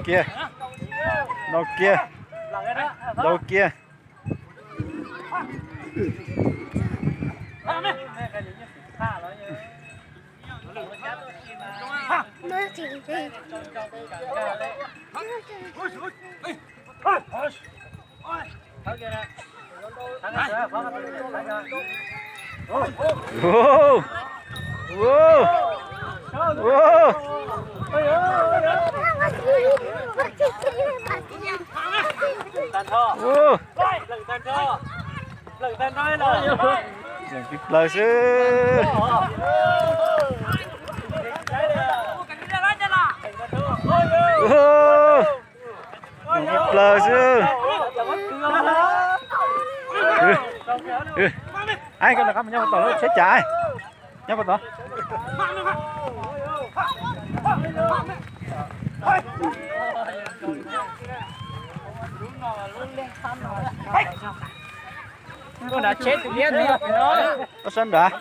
Kiag, no kiag, no kiag. Plaws xwb. Plaws xwb. Aib, koj nov qab mus nyob puas tom lub tsheb cas, nyob puas tom. Koj sab nrad.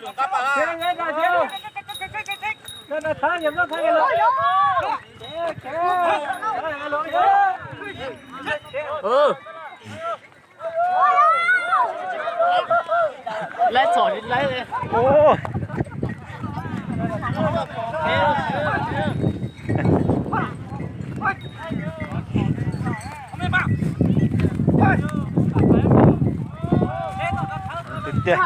Tiag tiag.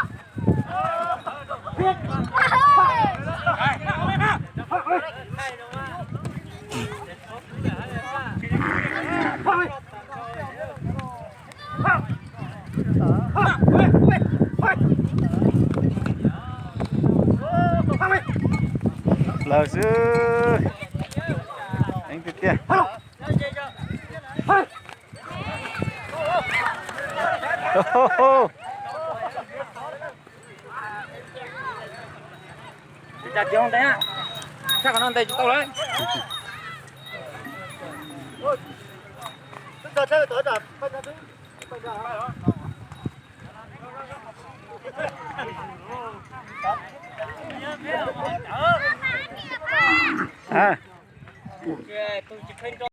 Plaws xwb. Heev tiag tiag.